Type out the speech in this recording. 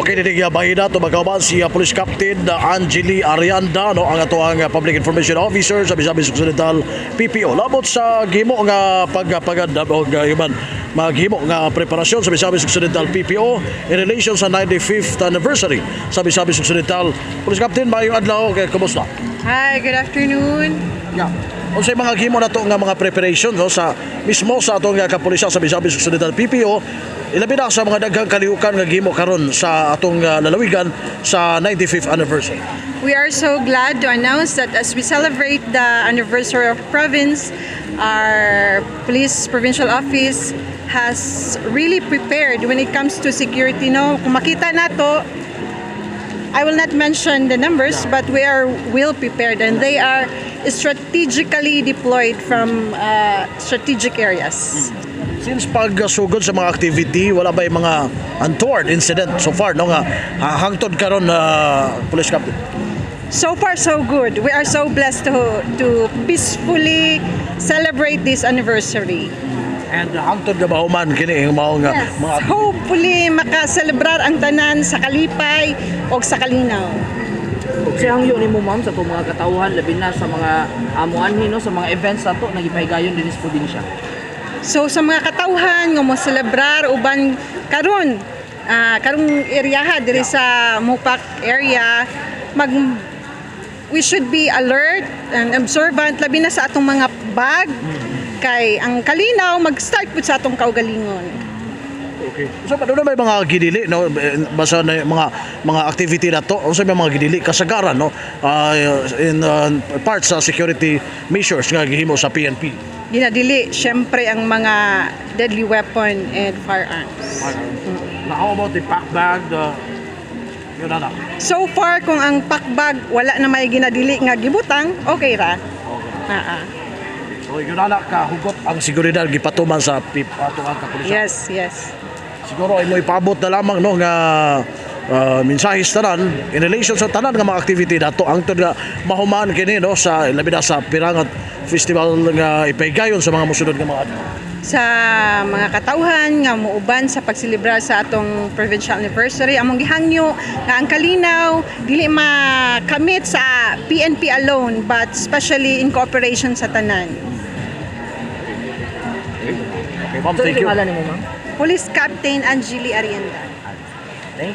Okay, dinig bahina to magkauban si Police Captain Angeli Arianda, no, ang atoang Public Information Officer sa Misamis Occidental PPO. Labot sa gihimo nga pagpaganda og human maghimo nga preparasyon sa Misamis Occidental PPO in relation sa 95th anniversary sa Misamis Occidental. Police Captain, maayong adlaw, kay kumusta? Hi, good afternoon. Yeah. Unsay mga gihimo nato nga mga preparation, no, sa mismo sa atong kapulisan sa Misamis Occidental PPO, ilabi na sa mga daghang kalihukan nga gihimo karon sa atong lalawigan sa 95th anniversary? We are so glad to announce that as we celebrate the anniversary of province, our police provincial office has really prepared when it comes to security. No, kung makita nato, I will not mention the numbers, but we are well prepared and they are strategically deployed from strategic areas. Since pagsugod sa mga activity, wala ba yung mga untoward incident so far, no, nga hangtod karon na, Police Captain? So far, so good. We are so blessed to peacefully celebrate this anniversary. And hangtod nga mahuman kini ang mao nga mga Hopefully, makaselebrar ang tanan sa kalipay o sa kalinaw. Okay. Hangyo nimo, ma'am, sa atong mga katawhan, labi na sa mga amuanhi, no, sa mga events nato nagipahigayon dinhi sa probinsya. So sa mga katawhan nga mo celebrar uban karon, karong eryaha diri sa Mupak area, we should be alert and observant, labi na sa atong mga bag, kay ang kalinaw mag-start pud sa atong kaugalingon. Okay. So paduna may mga gidili, no, basta na yung mga activity na to, unsa may mga gidili kasagaran, no, in parts sa security measures nga gihimo sa PNP? Ginadili syempre ang mga deadly weapon and firearms. Now, how about the pack bag, the yun na na? So far, kung ang pack bag wala na may ginadili nga gibutang, okay ra. Okay. Ah. So yun na ka hugot ang seguridad gipatuman sa PIP ato ang kapulisan. Yes. Siguro ay mo ipabot na lamang, no, nga mensahe sa tanan in relation sa tanan nga mga activity nato hangtod nga mahuman kini, no, sa labi na sa Pirangat Festival nga ipahigayon sa mga mosunod nga mga adlaw. Sa mga katawhan nga muuban sa pagselebrar sa atong provincial anniversary, among gihangyo nga ang kalinaw dili makamit sa PNP alone but especially in cooperation sa tanan. Okay, ma'am, So, thank you. pangalan nimo, ma'am? Police Captain Angeli Arienda. Thank